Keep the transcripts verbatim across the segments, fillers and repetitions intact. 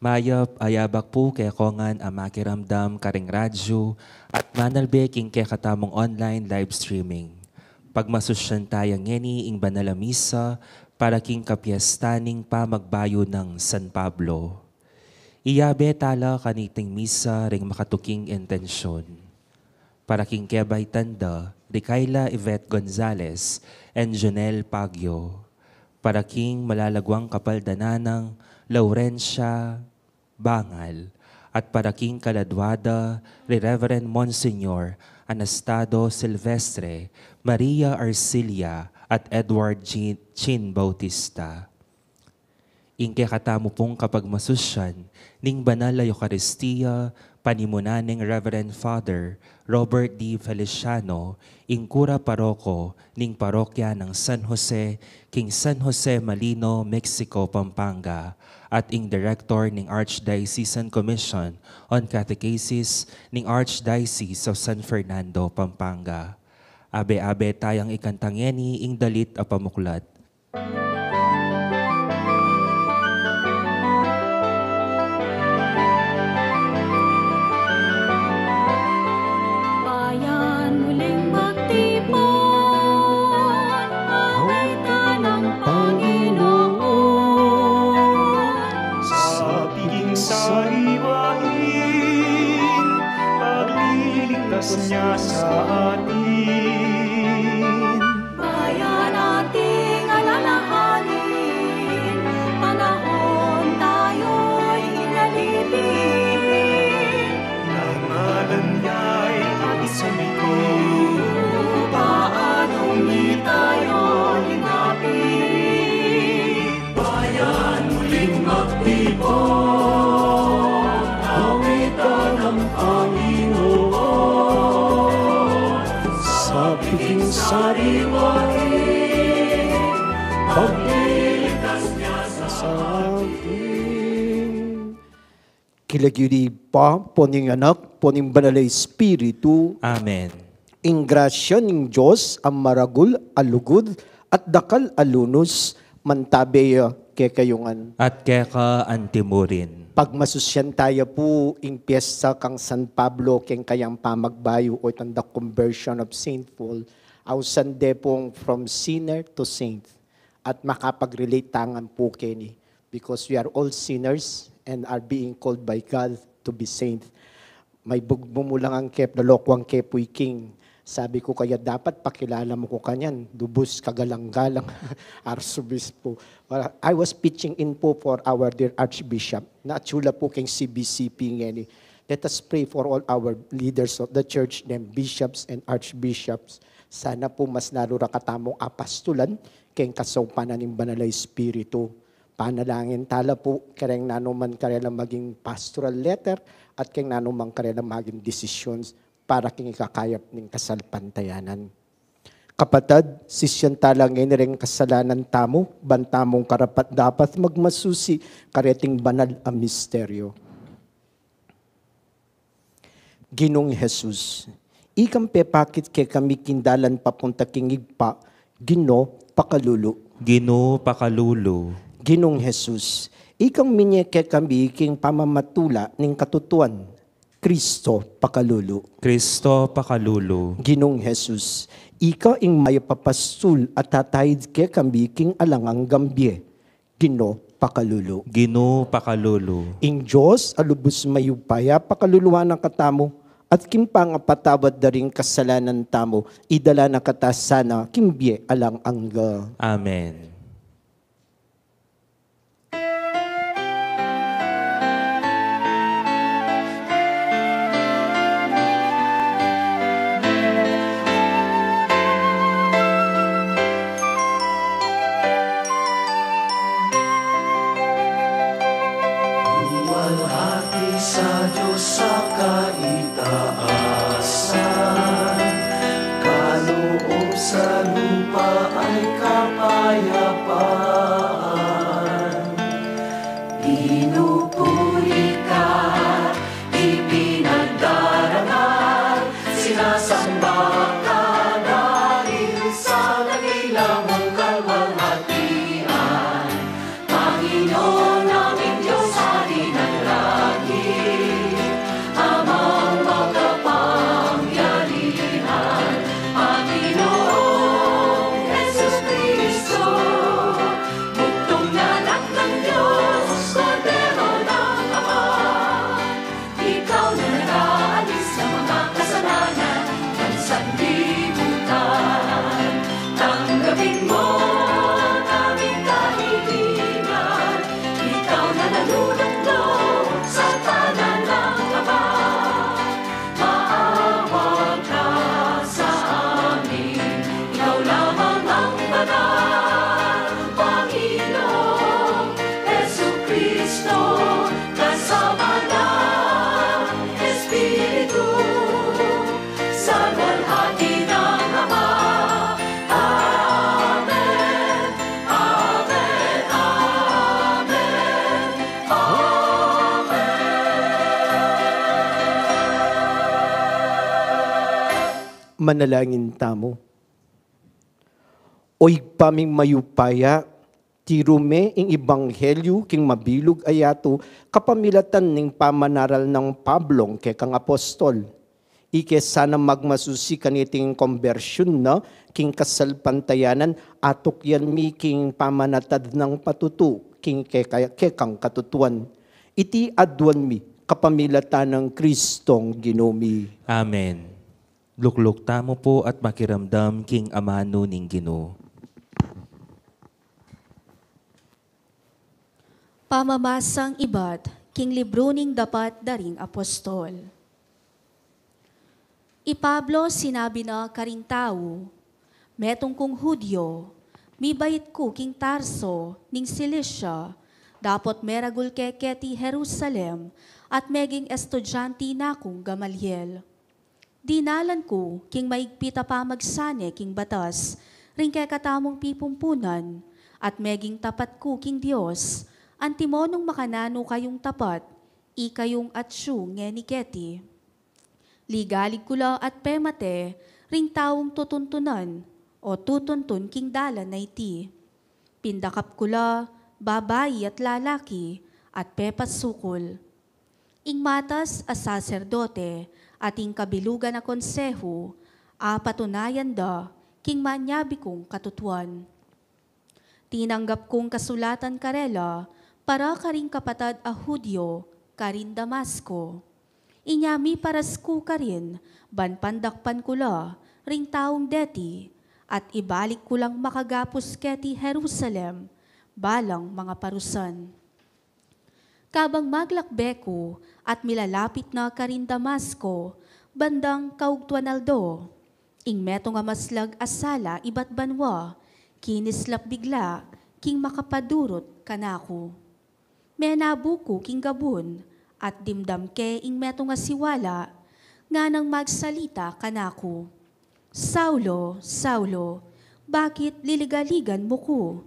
Mayap a yabak pu kekongan a makiramdam karing radyu at manalbe king kekatamung online live streaming. Pagmasusyan taya ngeni ing banal a misa para king kapiesta ning pamagbayu nang San Pablo. Iyabe tala kaniting misa ring makatuking intensyon. Para king kebaitan da ri Kayla Yvette Gonzalez and Jonel Pagyo. Para king malalaguang kapaldanan nang Laurencia Bangal, at para king kaladua da ri Reverend Monsignor Anastado Silvestre, Maria Arcilia, at Edward Chin, Chin Bautista. Ing kekatamu pung kapagmasusyan ning banal a Eukaristia, panimunan ning Reverend Father Robert D. Feliciano, ing kura paroko ning parokya nang San Jose, king San Jose Malino, Mexico, Pampanga, at ing direktor ning Archdiocesan Commission on Catechesis ning Archdiocese of San Fernando, Pampanga. Abe-abe tayang ikanta ngeni ing dalit a pamuklat. Bayan muling magtipon, awit ang Panginoon. Sa piging sariwain, pagliligtas niya sa atin. Bayan ating alalahanin, panahon tayo'y inalipin. Dahil ngalan niya'y ating sumigaw, paanong di tayo lingapin? Bayan muling magtipon, awitan ang Panginoon. Sa piging sariwain, pagliligtas niya sa atin. King lagyu ning Ibpa, ampo ning Anak, ampo ning Banal a Espiritu. Amen. Ing grasya ning Dios a maragul a lugud at dakal a lunus, mantabe ya kekayu ngan. At keka antimu rin. Pagmasusyan taya pu ing piesta kang San Pablo keng kayang pamagbayu o itang the conversion of Saint Paul. Ausan de pung from sinner to saint. At makapag-relate tangan pu keni. Because we are all sinners and are being called by God to be saint. May bugmumulang ang kep, lalokwang kepu i King. Sabi ku, kaya dapat pakilala mu ku kanyan, lubus kagalang-galang, Arsobispo. Well, I was pitching in po for our dear Archbishop. Na atiu la po keng C B C P ngeni. Let us pray for all our leaders of the church, them bishops and archbishops. Sana po mas lalo ra katamung apastulan keng kasaupanan ning Banal a Espiritu. Panalangin tala po, kareng nanu man karela maging pastoral letter at keng nanu man karela maging decisions para keng ikakayap ning kasalpantayanan. Kapatad, sisian tala ngeni reng kasalanan tamu, ban tamung karapat-dapat magmasusi kareting banal a misteryo. Ginung Jesus, ikang pepakit kekami king dalan papunta king Ibpa, Ginu, pakalulu. Ginu, pakalulu. Ginung Jesus, ikang minye kekami king pamamatula ning katutuan, Kristo, pakalulu. Kristo, pakalulu. Ginung Jesus, ika ing mayap a pastul a tatayid kekami king alang anggang bie, Ginu, pakalulu. Ginu, pakalulu. Ing Dios a lubus mayupaya pakaluluan na katamu, at king pangapatawad da ring kasalanan tamu, idala na kata sana king bie alang angga. Amen. Luwalhati sa Dios sa kaitaasan, kaloob sa lupa ay kapayapaan. Pinupuri ka, ipinagdarangal, sinasamba ka dahil sa dakila mong kalwalhatian. Panginoon naming Diyos, hari ng Manalangin tamu. O Ibpa ming mayupaya, tiru me ing ebanghelyu king mabilug a yatu kapamilatan ning pamanaral nang Pablong kekang apostol. Ike sana magmasusi kaniting kombersyun na king kasalpantayanan, atukyan mi king pamanatad nang patutu king keka-, kekang katutuan. Iti aduan mi kapamilatan nang Kristong Ginu mi. Amen. Lukluk tamu pu at makiramdam king amanu ning Ginu. Pamamasang ibat king libru ning Dapat da ring Apostol. I Pablo sinabi na karing tau, "Metung kung Judio, mibait ku king Tarso ning Cilicia, dapot meragul ke keti Jerusalem, at meging estudyante na kung Gamaliel. Dinalan ku king maigpit a pamagsane king batas ring kekatamung pipumpunan, at meging tapat ku king Dios, antimo nung makananu kayung tapat, ikayung atyu ngeni keti. Ligalig ku la at pemate ring taung tutuntunan o tutuntun king dalan a iti. Pindakap ku la babai at lalaki at pepasukul. Ing matas a saserdote at ing kabilugan a konsehu, apatunayan da king manyabi kung katutuan. Tinanggap kung kasulatan karela para karing kapatad a Judio karin Damasco. Inya miparas ku karin ban pandakpan ku la ring taung deti, at ibalik ku lang makagapus keti Jerusalem balang mangaparusan." Kabang maglakbe ku at milalapit na karin Damasco, bandang kaugtuan aldo, ing metung a maslag a sala ibat banua kinislap bigla king makapadurut kanaku. Menabu ku king gabun at dimdam ke ing metung a siwala, nganang magsalita kanaku, "Saulo, Saulo, bakit liligaligan mu ku?"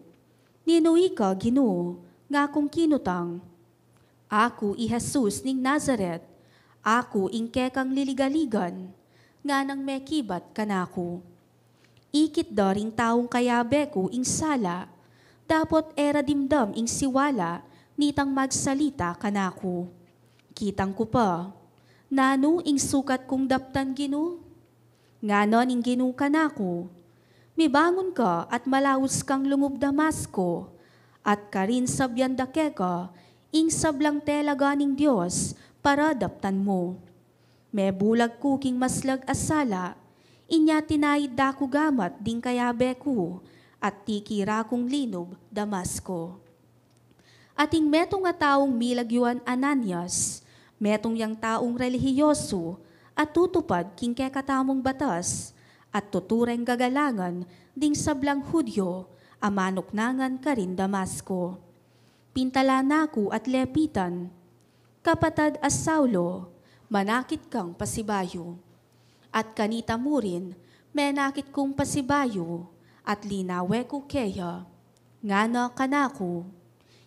"Ninu ika, Ginu?" ngakung kinutang. "Aku i Jesus ning Nazaret, aku ing kekang liligaligan," nganang mekibat kanaku. Ikit da ring taung kayabe ku ing sala, dapot e ra dimdam ing siwala nitang magsalita kanaku. Kitang ku pa, "Nanu ing sukat kung daptan, Ginu?" Ngana ning Ginu kanaku, "Mibangun ka at malaus kang lungub Damasco, at karin sabian da keka ing sablang telaga ning Dios para daptan mu." Mebulag ku king maslag a sala, inya tinaid da ku gamat ding kayabe ku, at tikira kung linub Damasco. Ating metung a taung milagyuan Ananias, metung yang taung relihiyosu, a tutupad king kekatamung batas, at tutureng gagalangan ding sablang Judio a manuknangan karin Damasco. Pintalan na ku at lepitan, "Kapatad a Saulo, manakit kang pasibayu." At kanita murin, menakit kung pasibayu, at linawe ku keya. Ngana kanaku,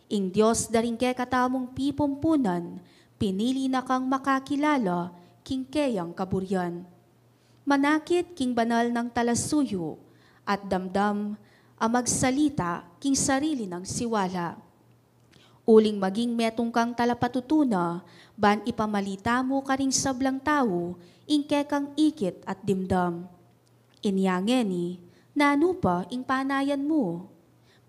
"Ing Dios da ring kekatamung pipumpunan, pinili na kang makakilala king keyang kaburian. Manakit king banal nang talasuyu, at damdam a magsalita king sarili nang siwala. Uling maging metung kang talapatutu na, ban ipamalita mu karing sablang tau ing kekang ikit at dimdam." Inya ngeni, nanu pa ing panayan mu?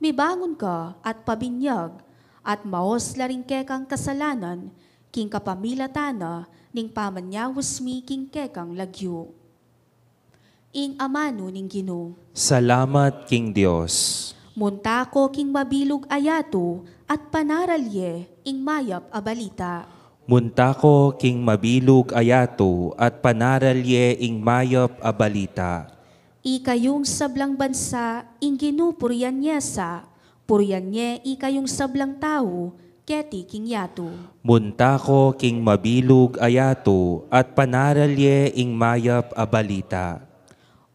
Mibangun ka at pabinyag, at maos la ring kekang kasalanan, king kapamilatan na ning pamanyaus mi king kekang lagyu. Ing amanu ning Ginu. Salamat king Dios. Munta ko king mabilug a yatu at panaral ye ing mayap a balita. Munta ko king mabilug a yatu at panaral ye ing mayap a balita. Ikayung sablang bansa, ing Ginu purian ye sa, purian ye ikayung sablang tau keti king yatu. Munta ko king mabilug a yatu at panaral ye ing mayap a balita.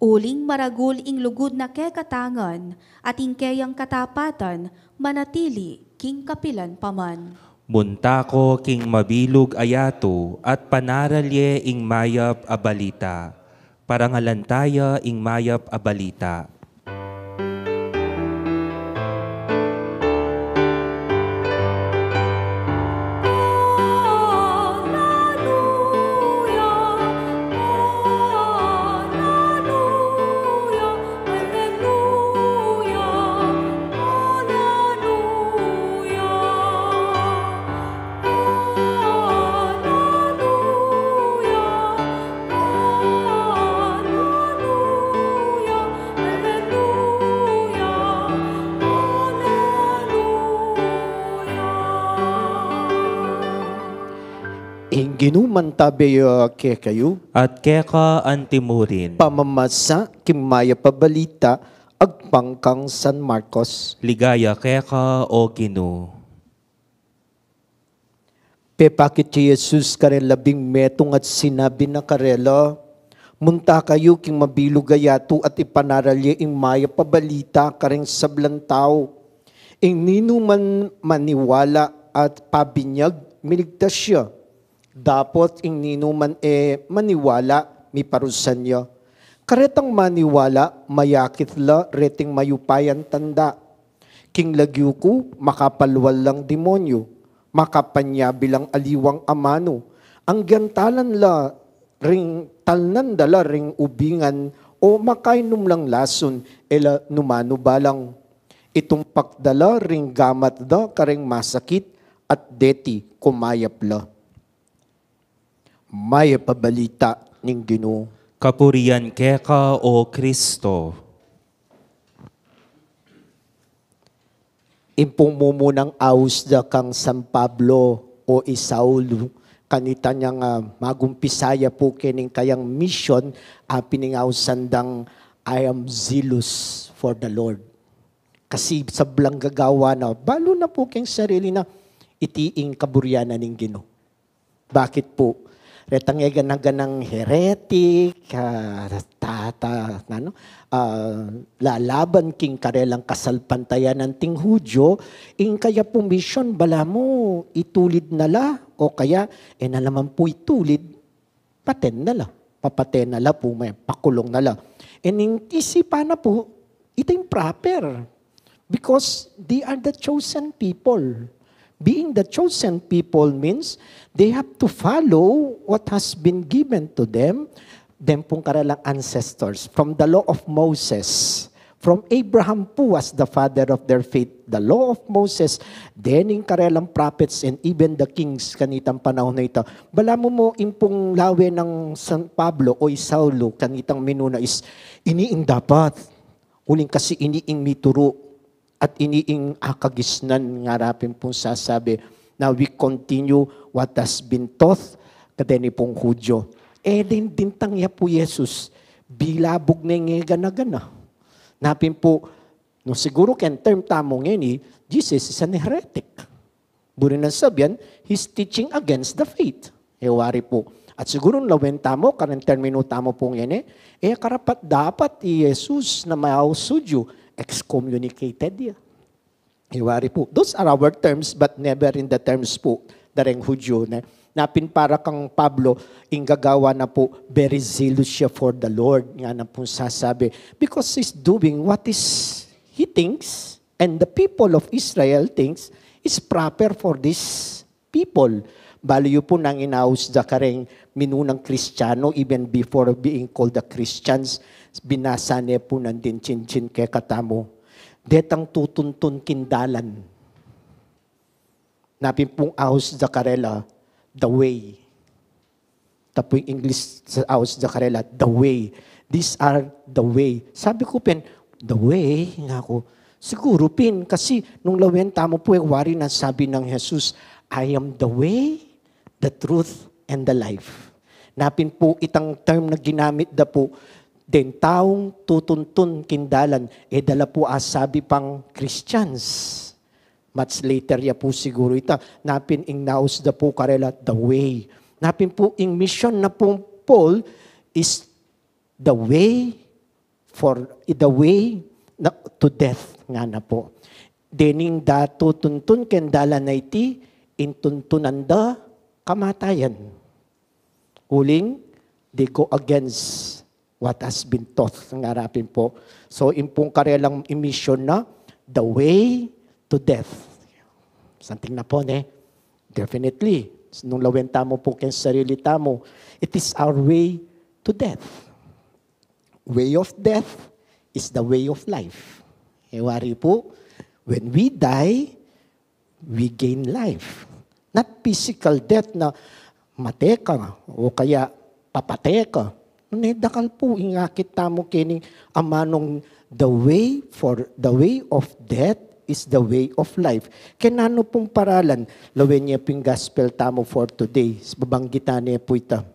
Uling maragul ing lugud na kekatangan, at ing keyang katapatan manatili king kapilan pa man. Munta ko king mabilug a yatu at panaral ye ing mayap a balita. Parangalan taya ing mayap a balita. Ing Ginu mantabe ya kekayu. At keka antimurin. Pamamasa king mayap a balita agpang kang San Marcos. Ligaya keka, O Ginu. Pepakit ya i Jesus kareng labing metung at sinabi na karela, munta kayu king mabilug a yatu at ipanaral ye ing mayap a balita kareng sablang tau. Ing ninuman maniwala at pabinyag, miligtas ya. Dapot ing ninuman e maniwala, miparusan ya. Karetang maniwala, mayakit la reting mayupayang tanda. King lagyu ku, makapalwal lang demonyu, makapanyabi lang aliwang amanu. Anggang talan la ring, talnan da la ring ubingan o makainum lang lasun, e la numanu balang. Itumpak da la ring gamat da kareng masakit at deti kumayap la. Mayap a balita ning Ginu. Kapurian keka, O Kristo. Ing pung mumunang aus da kang San Pablo o i Saulo, kanita niyang, ah, magumpisa ya pu kening kayang mission, ah, pinangausan dang, "I am zealous for the Lord." Kasi sablang gagawan na, balu na pu keng sarili na, iti ing kaburian na ning Ginu. Bakit pu? Retang e gana-ganang heretic, ah, ta-, ta-, ano, ah, lalaban king karelang kasalpantayanan ding Hudyo, ing kaya pu mission, balamu itulid na la, o kaya, e na naman pu itulid, paten na la. Papaten na la pu, may pakulung na la. E ning isipan na pu, ito ing proper. Because they are the chosen people. Being the chosen people means they have to follow what has been given to them, dem pung karelang ancestors, from the law of Moses. From Abraham pu as the father of their faith, the law of Moses, then ing karelang prophets and even the kings kanitang panahon na ita. Balamu mu ing pung lawe nang San Pablo o i Saulo kanitang minuna is ini ing dapat. Uling kasi ini ing mituru at ini ing akagisnan, ngara pin pung sasabi na, "We continue what has been taught," kadeni pung Hudyo. E din dintang ya pu Jesus, bilabug ne ing e gana-gana. Na pin pu, nung siguru keng term tamu ngeni, Jesus is an heretic. Buri nang sabian, he's teaching against the faith. E wari pu. At siguru lawen tamu, kareng terminu tamu pu ngeni, e karapat-dapat i Jesus na maus Hudyo, excommunicated ya. E wari pu. Those are our terms, but never in the terms pu da reng Hudyo, ne? Na pin para kang Pablo, ing gagawan na pu, very zealous siya for the Lord, ngana pung sasabi. Because he's doing what is, he thinks, and the people of Israel thinks is proper for this people. Balu yu pu nang inaus da kareng minunang Kristiyanu, even before being called the Christians, binasa ne pu nandin cincin kekatamu. Detang tutuntun king dalan. Na pin pung aus da karela, the way. Tapu ing English sa aus da karela, the way. These are the way. Sabi ku pin, the way, ngaku. Siguru pin, kasi nung lawen tamu pu e wari nang sabi nang Jesus, "I am the way, the truth, and the life." Na pin pu itang term na ginamit da pu, deng taung tutuntun king dalan, e da la pu asabi pang Christians. Much later ya pu siguru ita, na pin ing naus da pu karela, the way. Na pin pu ing mission na pung Paul is the way for, the way na, to death, ngana pu. Dening da tutuntun keng dalan a iti, ing tuntunan da kamatayan. Uling, they go against what has been taught, ngara pin po. So, ing pung karelang mission na, the way to death. Something na po, ne? Definitely. Nung lawen tamu po keng sarili tamu, it is our way to death. Way of death is the way of life. E wari po, when we die, we gain life. Not physical death na mate ka o kaya papate ka. Nune, dakal po ing akit tamu keni, amanung the way for, the way of death is the way of life. Kaya nanu pung paralan, lawen ye pung gospel tamu for today. Babanggitan ne po ita.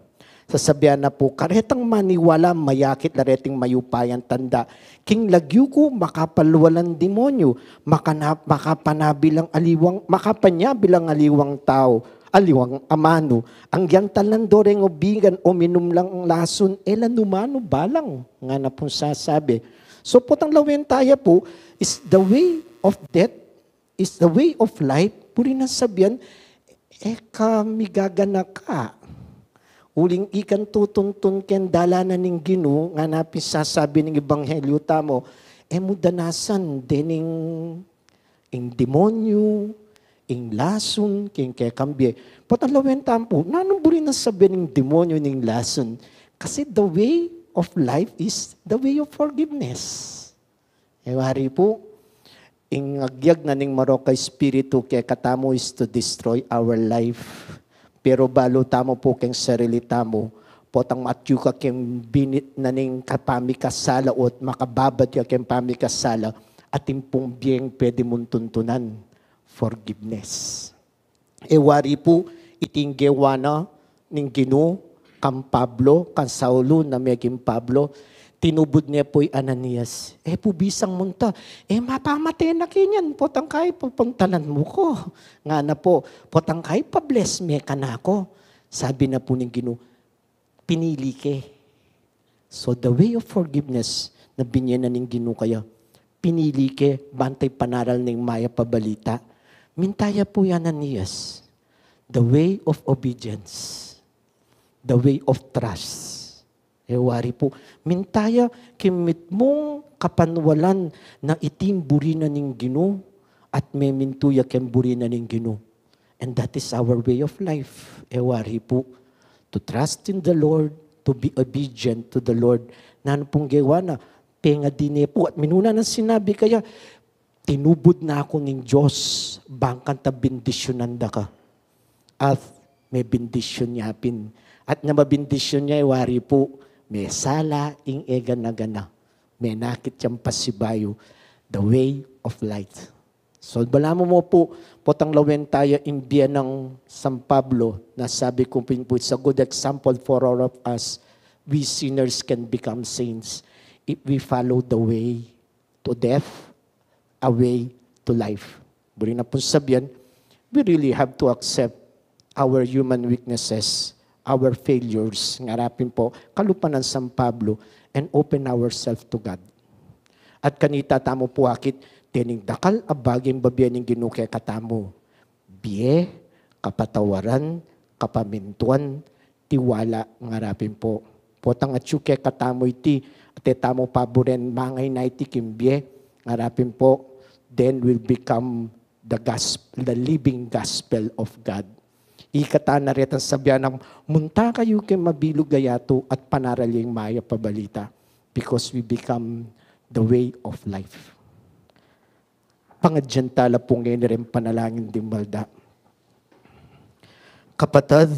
Sasabian na po, karetang maniwala, mayakit la reting mayupayang tanda. King lagyu ku, makapalwalang demonyu, makana-, makapanabilang aliwang, makapanyabilang aliwang tau, aliwang amanu. Ang yantalan do reng ubigan, uminum lang lasun, e la numanu balang, ngana pung sasabi. So, potang lawen taya po, is the way of death is the way of life, buri nang sabian, e ka migaganaka. Uling ikang tutuntun keng dalanan ning Ginu, ngana pin sasabi ning ebanghelyu tamu, e mu danasan dening ing demonyu, ing lasun, king kekang bie. Potang lawen tamu po, nanu buri nang sabian ing demonyu ning lasun? Kasi the way of life is the way of forgiveness. E wari po, ing agyag na ning marok a espiritu kekatamu is to destroy our life. Pero balu tamu po keng sarili tamu, potang atyu ka keng binit na ning kapamikasala o makababad ka keng pamikasala, atin pung bieng pwede mung tuntunan, forgiveness. E wari po, iti ing gewa na ning Ginu kang Pablo, kang Saulo na meging Pablo, tinubud ne po i Ananias. E po bisang munta, e mapamate na kanyan, potang kai papuntalan mu ku. Ngana po, potang kai pa-bless me kanaku. Sabi na po ning Ginu, pinili ke. So the way of forgiveness na binye na ning Ginu kaya, pinili ke bantay panaral ning mayap a balita. Minta ya po i Ananias, the way of obedience, the way of trust. E wari po, minta ya king mitmung kapanwalan na iti ing buri na ning Ginu at memintu ya keng buri na ning Ginu. And that is our way of life. E wari po, to trust in the Lord, to be obedient to the Lord. Nanu pung gewa na, pengadi ne po. At minuna nang sinabi kaya, tinubud na ku ning Dios, bang kanta bendisyunan da ka. At mebendisyun ya pin. At na mabendisyun ya, e wari po, mesala ing egana-gana. Menakit yang pasibayu, the way of light. So, balamu mu po, potang lawen taya ing bie nang San Pablo, na sabi ku pin po, it's a good example for all of us. We sinners can become saints if we follow the way to death, a way to life. Buri na pung sabian, we really have to accept our human weaknesses, our failures, ngara pin po, kalupa nang San Pablo, and open ourselves to God. At kanita tamu po akit, dening dakal a bage ing babie ning Ginu kekatamu. Bie, kapatawaran, kapamintuan, tiwala, ngara pin po. Potang atyu kekatamu iti, at e tamu paburen mangayna iti king bie, ngara pin po, then will become the gospel, the living gospel of God. Ikatan na retang sabian nang, munta kayu keng mabilug a yatu at panaral ye ing mayap a balita, because we become the way of life. Pangadyan tala pu ngeni reng panalangin ding malda. Kapatad,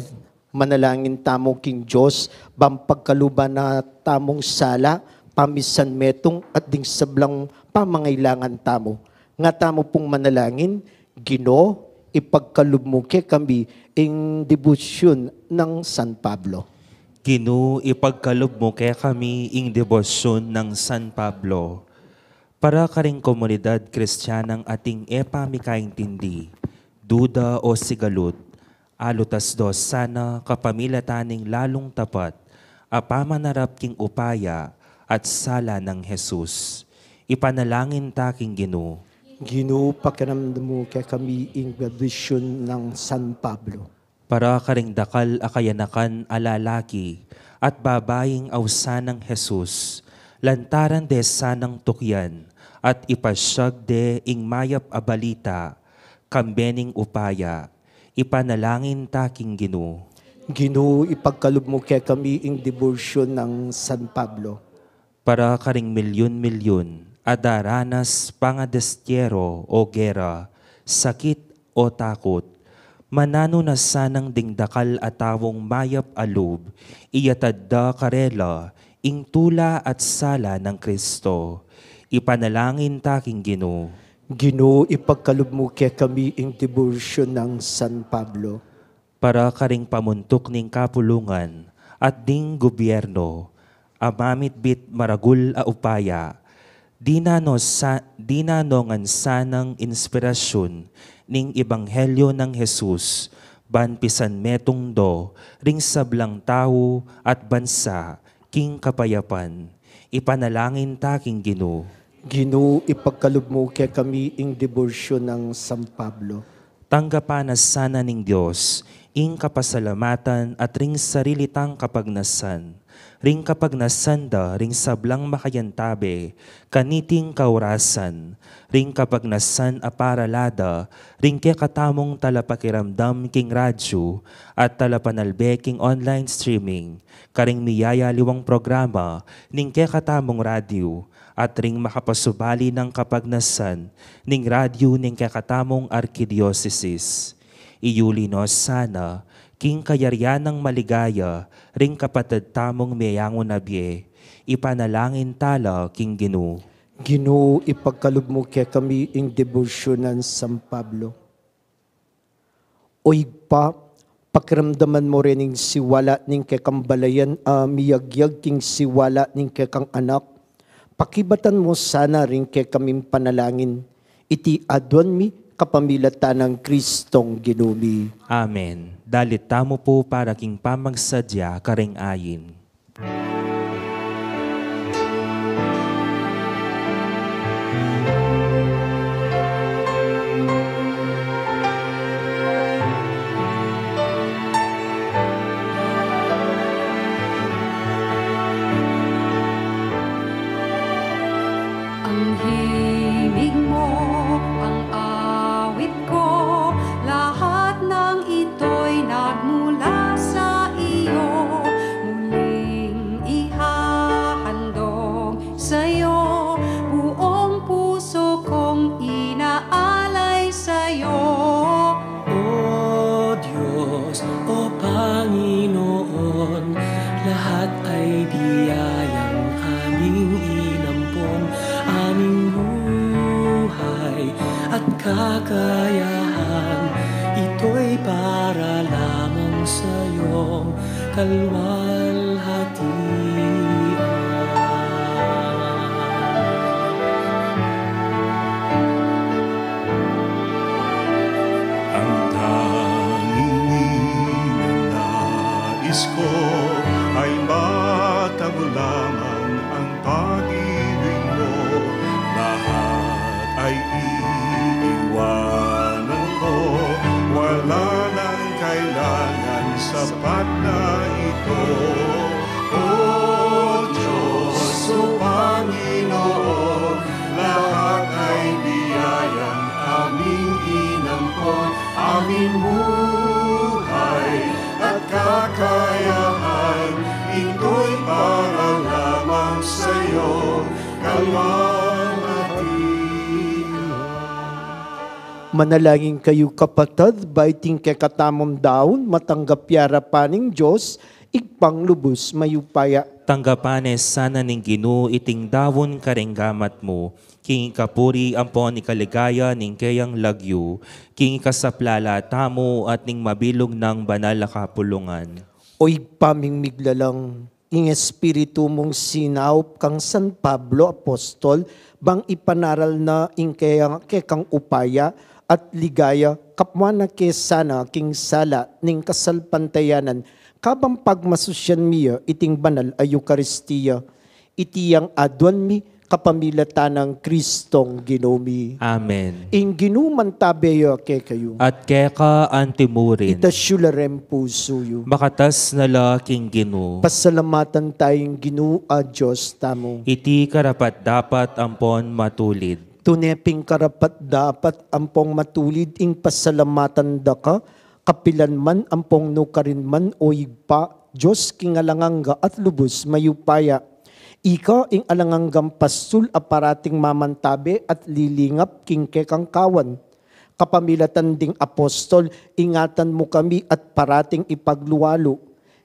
manalangin tamu king Dios, ban pagkaluban na tamung sala, pamisan metung at ding sablang pamangailangan tamu. Nga tamu pung manalangin, Ginu, ipagkalub mu kekami ing debosyun nang San Pablo. Ginu, ipagkalub mu kekami ing debosyun nang San Pablo. Para karing komunidad Kristianang ating e pa mikaintindi, duda o sigalut, alutas dos sana kapamilatan ning lalung tapat a pamanarap king upaya at sala nang Jesus. Ipanalangin ta king Ginu. Ginu, pakiramdam mu kekami ing debosyun nang San Pablo. Para karing dakal a kayanakan a lalaki At babaing ausan nang Jesus, lantaran de sanang tukyan, at ipasyag de ing mayap a balita, kambe ning upaya, ipanalangin ta king Ginu. Ginu, ipagkalub mu kekami ing debosyon nang San Pablo. Para karing milyun-milyun a daranas pangadestiyero o gera, sakit o takut, mananu na sanang ding dakal a taung mayap a lub, iyatad da karela ing tula at sala nang Kristo. Ipanalangin ta king Ginu. Ginu, ipagkalub mu kekami ing debosyon nang San Pablo. Para karing pamuntuk ning kapulungan at ding gobyerno, a mamitbit maragul a upaya, dinano sa, dinano ngan sanang inspirasyun ning ebanghelyo nang Jesus, ban pisan metung do ring sablang tau at bansa king kapayapan. Ipanalangin ta king Ginu. Ginu, ipagkalub mu kekami ing debosyon nang San Pablo. Tanggapan na sana ning Dios ing kapasalamatan at ring sarili tang kapagnasan, ring kapagnasan da ring sablang makayantabe kaniting kaurasan, ring kapagnasan a parala da ring kekatamung talapakiramdam king radyu at talapanalbe king online streaming, karing miyayaliwang programa ning kekatamung radyu, at ring makapasubali nang kapagnasan ning radyu ning kekatamung arkidiosesis. Iyuli no sana king kayarian nang maligaya ring kapatad tamung meyangu na bie. Ipanalangin ta la king Ginu. Ginu, ipagkalub mu kekami ing debosyon nang San Pablo. O Ibpa, pakiramdaman mu rin ing siwala ning kekang balayan a miyagyag king siwala ning kekang Anak. Pakibatan mu sana ring kekaming panalangin. Iti aduan mi kapamilatan nang Kristong Ginu mi. Amen. Dalit tamu pu para king pamagsadya karing ayin. Ang himig mo, ang awit ko, lahat ng ito'y nagmula sa iyo. Muling ihahandog sa'yo, buong puso kong inaalay sa'yo. O Diyos, o Panginoon, lahat ay biyayang aming inampon, aming buhay at kakayahan, ito'y para lamang sa'yong kalwalhatian. Ang tanging ninanais ko ay matamo lamang ang pag-ibig mo. Lahat ay iiwanan ko, wala nang kailangan, sapat na ito. O Diyos, o Panginoon, lahat ay biyayang aming inampon, aming buhay at kakayahan, ito'y para lamang sa'yo, kalwalhatian. Manalangin kayu, kapatad, ba iting kekatamung daun matanggap ya arapan ning Dios, Ibpang lubus mayupaya. Tanggapan ne sana ning Ginu iting daun karing gamat mu, king ikapuri ampon ikaligaya ning keyang lagyu, king ikasaplala tamu at ning mabilug nang banal a kapulungan. O Ibpa ming miglalang, ing Espiritu mung sinaup kang San Pablo Apostol, bang ipanaral na ing keyang, kekang upaya at ligaya, kapwa na ke sana king sala ning kasalpantayanan, kabang pagmasusyan mi ya iting banal a Eukaristia. Iti yang aduan mi Kapamilatan nang Kristong Ginu mi. Amen. Ing Ginu mantabe ya kekayu. At keka antimurin. Itas yu la ring pusu yu. Makatas na la king Ginu. Pasalamatan taya ing Ginu a Dios tamu. Iti karapat-dapat ampon matulid. Tune pin karapat-dapat ampon matulid ing pasalamatan da ka, kapilan man ampon nukarin man, o Ibpa, Dios king alang angga at lubus mayupaya. Ika ing alang anggang pastul a parating mamantabe at lilingap king kekang kawan. Kapamilatan ding apostol, ingatan mu kami at parating ipaglualu.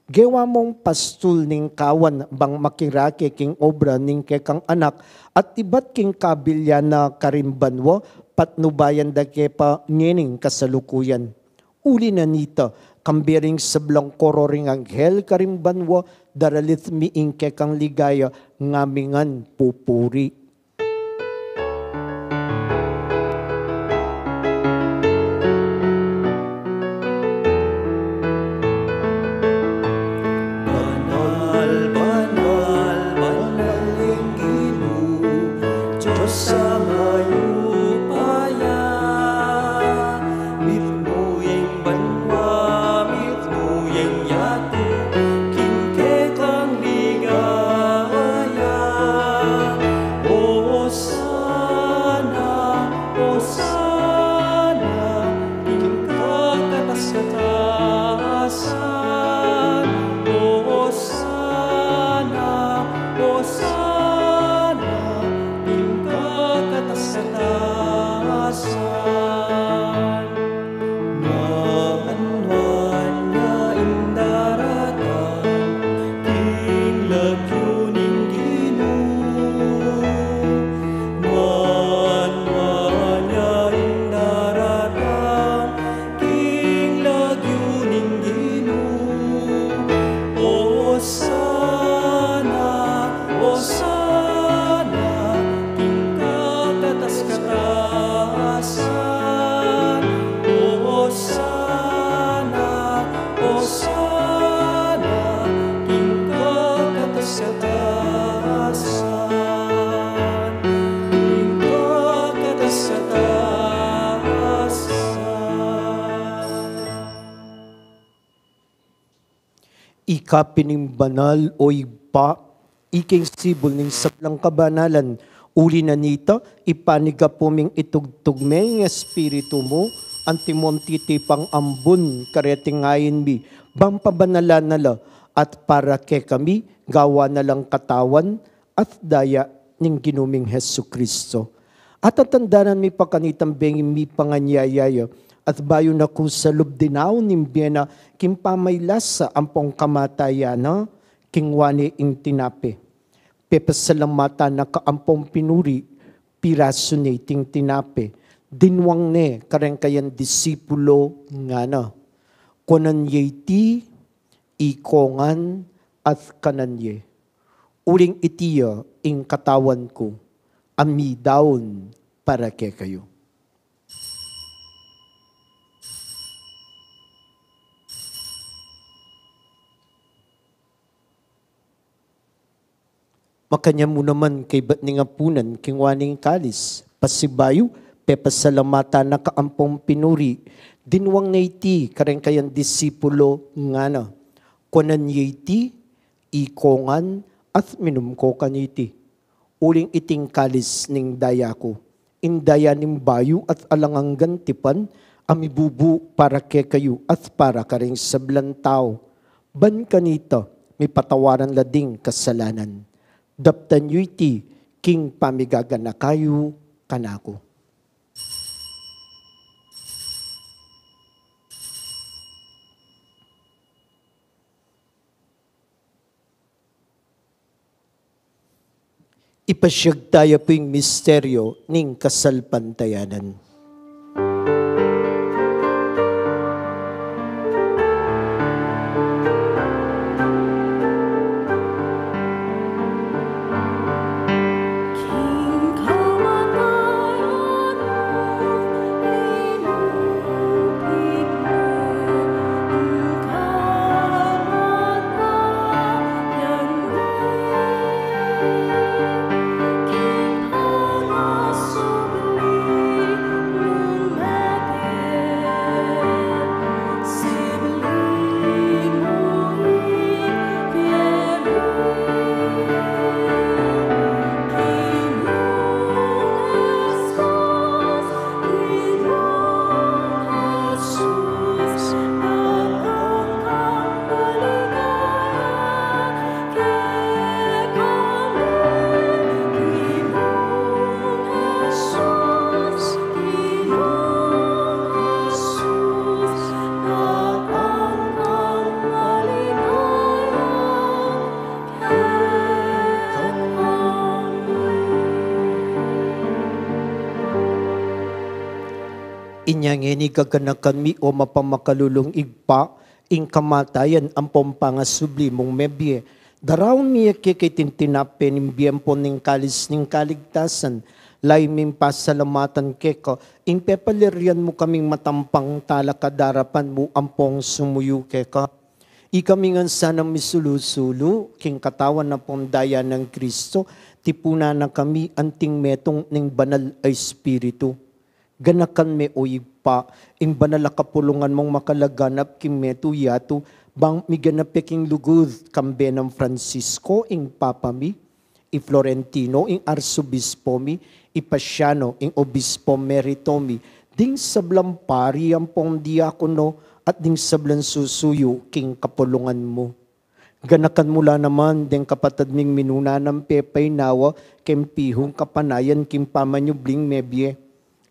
Gewa mung pastul ning kawan bang makirake king obra ning kekang Anak at ibat king kabilian na karin banua, patnubayan da ke pa ngening kasalukuyan. Uli na nita, kambe ring sablang koro ring anghel karin banua, daralit mi ing kekang ligaya, ngamingan pupuri. Banal, banal, banal ing Ginu, Dios a mayupaya. Mitmu ing banua, mitmu ing yatu, king kekang ligaya. Osana, Osana, king kakatas-katasan. Osana, Osana, king kakatas-katasan. Nuan, nuan ya ing daratang king lagyu ning Ginu. Nuan, nuan ya ing daratang king lagyu ning Ginu. Osana, Osana, king kakatas-katasan. Osana, Osana, king kakatas-katasan. King kakatas-katasan. Ika pin ing banal, o Ibpa, ika ing sibul ning sablang kabanalan. Uli na nita, ipanyawad mu ming itubud me ing Espiritu mu, antimong titipang ambun kareting ain mi, bang pabanalan na la, at para kekami, gawan na lang katawan at daya ning Ginu ming Jesucristo. At tatandanan mi pa kanitang bengi mi panganyayaya, at bayu na ku sa lub dinaun ning bie na king pamaylasa ampong kamatayan na, kinua ne ing tinape. Pepasalamatan na ka ampong pinuri, pirasu ne iting tinape, dinwang ne kareng kayang disipulo, ngana: Kuanan ye iti, ikongan at kanan ye. Uling iti ya ing katawan ku, a midaun para kekayu. Makanyan mu naman kaybat ning apunan, kinua ne ing kalis, pasibayu, pepasalamatan na ka ampong pinuri, dinwang ne iti kareng kayang disipulo, ngana: Kuanan ye iti, ikongan at minum ko kaniti. Uling iti ing kalis ning daya ku, ing daya ning bayu at alang anggang tipan, a mibubu para kekayu at para karing sablang tau. Ban kanita, mipatawaran la ding kasalanan. Daptan yu iti king pamigaganaka yu kanaku. Ipasiag taya pu ing misteryo ning kasalpantayanan. Inya ngeni gaganakan mi, o mapamakalulung Ibpa, ing kamatayan ampong pangasubli mung mebie. Daraun mi ya keka iting tinape ning bie ampon ing kalis ning kaligtasan. Lalu ming pasalamatan keka, ing pepaliran mu kaming matampang talakad king arapan mu ampong sumuyu keka. Ikami ngan sanang misulu-sulu king katawan ampong daya nang Kristo, tipunan na kami anting metung ning Banal a Espiritu. Ganakan me, o Ibpa, ing banal a kapulungan mung makalaganap king metung yatu, bang miganap ya king lugud, kambe nang Francisco, ing Papa mi, i Florentino, ing Arsobispo mi, i Paciano, ing Obispo Merito mi, ding sablang pari ampong diakono, at ding sablang susuyu king kapulungan mu. Ganakan mu la naman deng kapatad ming minuna nang pepaynawa keng pihung kapanayan king pamanyubling mebie.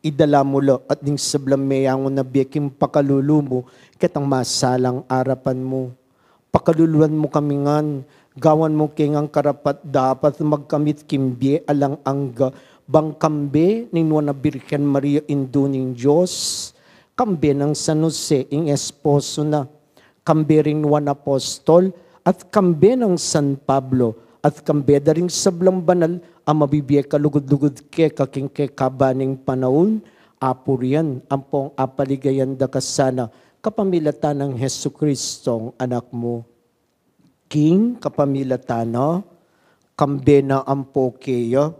Idala mu la at ding sablang meyangu na bie king pakalulu mu ketang masalang arapan mu. Pakaluluan mu kami ngan, gawan mu ke ngan karapat-dapat magkamit king bie alang angga, bang kambe ning Nuan a Birhen Maria, Indu ning Dios, kambe nang San Jose, ing esposo na, kambe ring Nuan Apostol, at kambe nang San Pablo, at kambe da ring sablang banal a mabibie kalugud-lugud keka king kekaban ning panaun, apurian ampong apaligayan da ka sana, kapamilatan nang Jesucristong Anak mu. King kapamilatan na, kambe na ampo keya,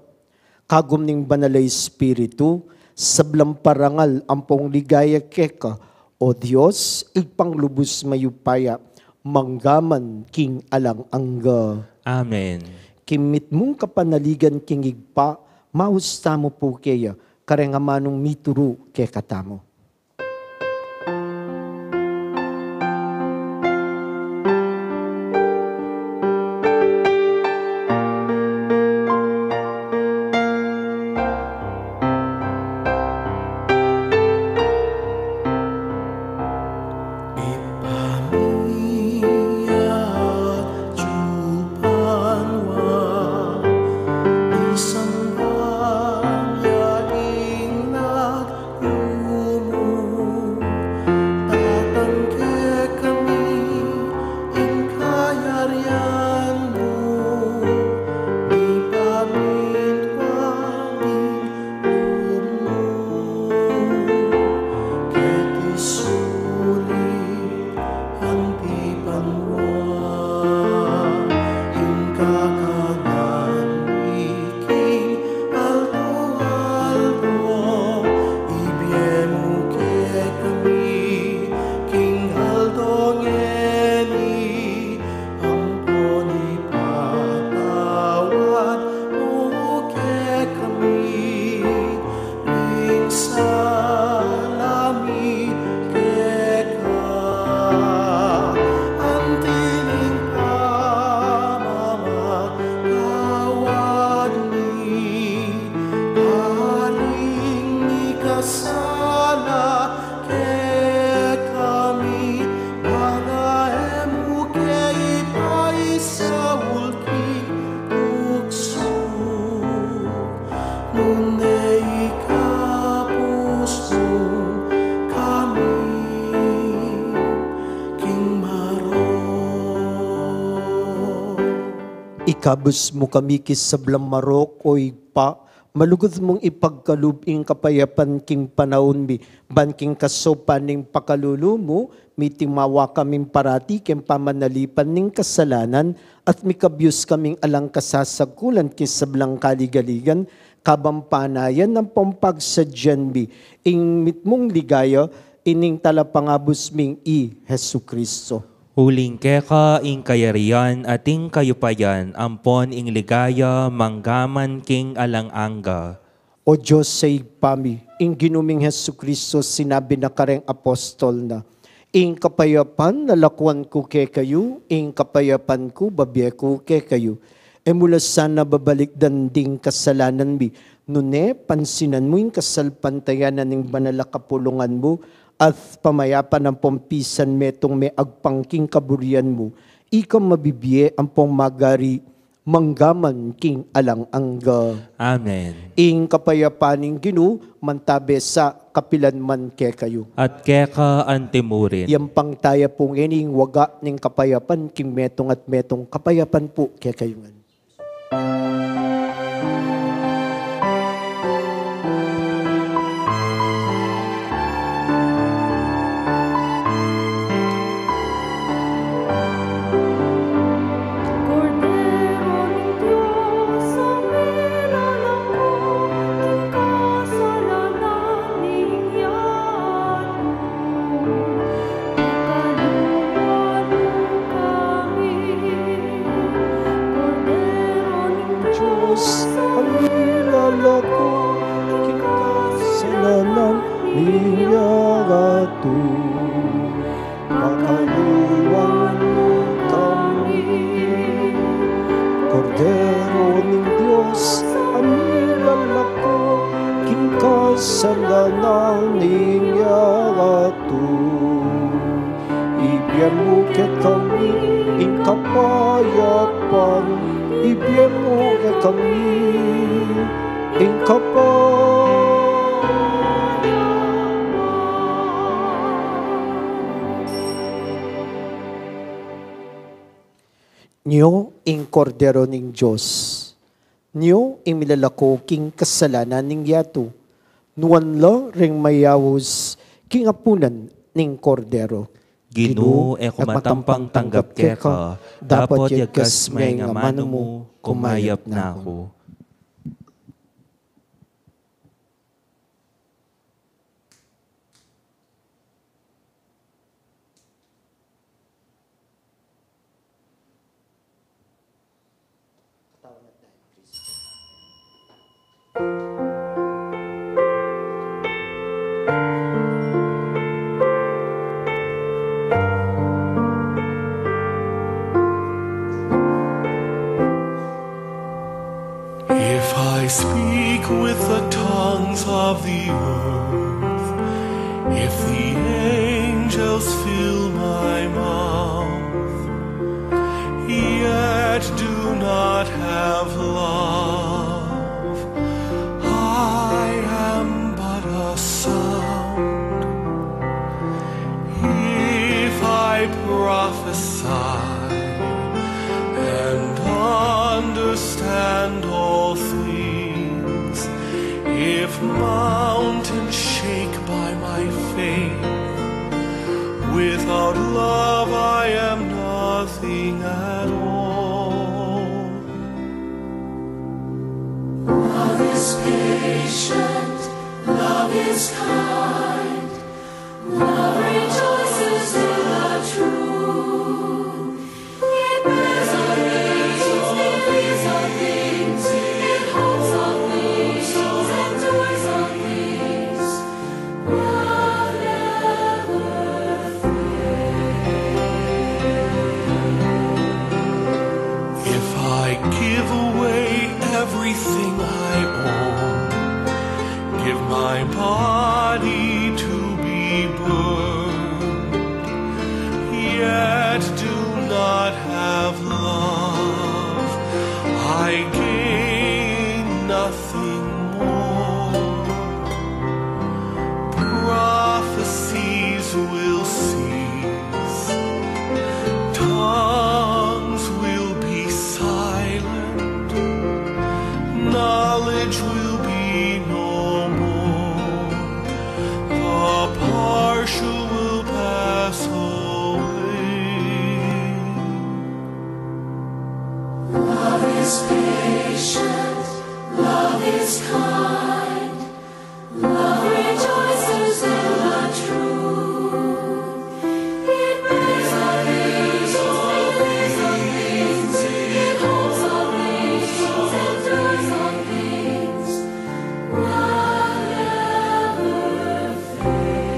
kagum ning Banal a Espiritu, sablang parangal ampong ligaya keka, o Dios, Ibpang lubus mayupaya, manggaman king alang angga. Amen. King mitmung kapanaligan king Ibpa, maus tamu pu keya, kareng amanung mituru kekatamu. Lumu, datang kekami ing kayarian mu, mipamintuan ing lub mu, keti sulip anti banua, ing kakanan mi king aldo-aldo, ibie mu kekami king aldo ngeni, ampon ipatawad mu kekami ing sala mi keka, anti ning pamamatawad mi karing mikasala kekami, bang e mu ke ipaisaul king tuksu, nune ikabus mu kami king marok. Ikabus mu kami king sablang marok, o Ibpa, malugud mung ipagkalub ing kapayapan king panaun mi, ban king kasaupan ning pakalulu mu, mitimawa kaming parati king pamanalipan ning kasalanan, at mikabius kaming alang kasasagkulan king sablang kaligaligan, kabang panayan ampong pagsadyan mi ing mitmung ligaya, ining talapangabus ming i Jesucristo. Uling keka ing kayarian at ing kayupayan ampon ing ligaya manggaman king alang angga. O Dios a Ibpa mi, ing Ginu ming Jesucristo sinabi na kareng apostol na, ing kapayapan lalakuan ku kekayu, ing kapayapan ku babie ku kekayu. E mu la sana babalikdan ding kasalanan mi, nune pansinan mu ing kasalpantayanan ning banal a kapulungan mu, at pamayapan ampong pisan metung me agpang king kaburian mu. Ika mabibie ampong magari mangga man king alang angga. Amen. Ing kapayapan ning Ginu, mantabe sa kapilan man kekayu. At keka antimurin. Yang pangtaya pu ngeni ing waga ning kapayapan king metung at metung, kapayapan pu kekayu ngan. Kordero ning Dios, a milalako king kasalanan ning yatu. Pakaluluan mu kami, Kordero ning Dios, a milalako king kasalanan ning yatu. Pakaluluan mu kami, Kordero ning Dios, a milalako king kasalanan ning yatu. Ibie mu kekami ing kapayapan, ibie mu kekami ing kapayapan. Nyo ing Kordero ning Dios. Nyo ing milalako king kasalanan ning yatu. Nuan la ring mayaus king apunan ning Kordero. Ginu, e ku matampang tanggap keka, dapot yagkas me ing amanu mu, kumayap na ku. If I speak with the tongues of the earth, if the angels fill my mouth, yet do not have love, I am but a sound. If I prophesy and understand all things, if mountains shake by my faith, without love I am nothing at all. Love is patient, love is kind, love rejoices in the truth. It bears all things, it believes all things, it hopes all things, it endures all things. Love never fails. If I give away everything I own, give my body to be burned, yet do not have love, I gain nothing more. Prophecies will cease, tongues will be silent, knowledge will be no more, the partial will pass away. Love is patient, love is kind, love rejoices in the truth. It bears all things, it believes all things, it hopes all things, it endures all things. Love never fails.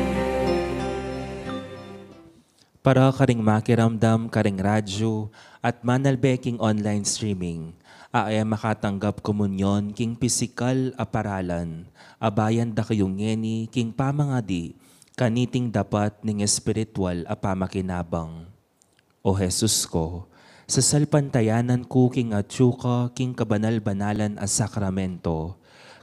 Para karing makiramdam karing radyu at manalbe king online streaming, a e makatanggap komunyon king pisikal a paralan, abayan da kayu ngeni king pamangadi kaniting dapat ning espiritual a pamakinabang. O Jesus ko, Sasalpantayanan ku king atyu ka king kabanal-banalan a sakramento,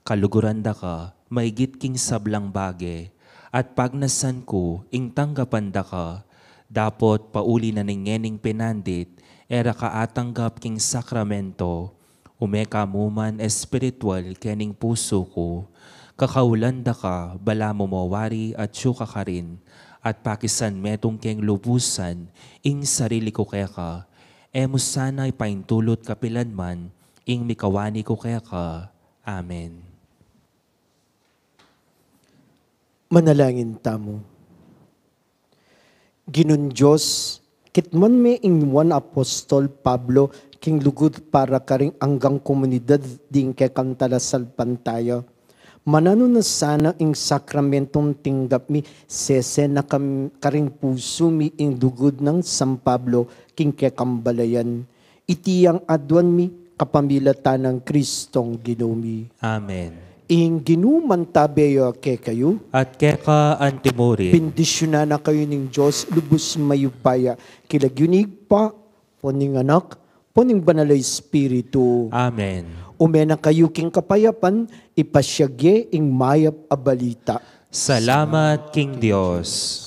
kaluguran da ka maigit king sablang bage, at pagnasan ku ing tanggapan da ka, dapot pauli na ning ngening pinandit, e ra ka atanggap king sakramento, ume ka mu man espiritual kening pusu ku. Kakaulan da ka, balamu mo wari atyu ka karin, at pakisan metung keng lubusan ing sarili ku keka, e mu sana ipaintulut kapilan man ing mikawani ku keka. Amen. Manalangin tamu. Ginung Dios, kitmuan me ing nuan apostol Pablo king lugud para karing anggang komunidad ding kekang talasalpantaya. Mananu na sana ing sakramentong tinggap mi, sese na kam-, karing pusu mi ing lugud nang San Pablo king kekang balayan. Iti ing aduan mi kapamilatan nang Kristong Ginu mi. Amen. Ing Ginu mantabe ya kekayu. At keka anti murin. Bendisyunan na kayu ning Dios lubus mayupaya, king lagyu ning Ibpa, ampo ning Anak, ampo ning Banal a Espiritu. Amen. Ume na kayu king kapayapan, ipasyag ye ing mayap a balita. Salamat king Dios.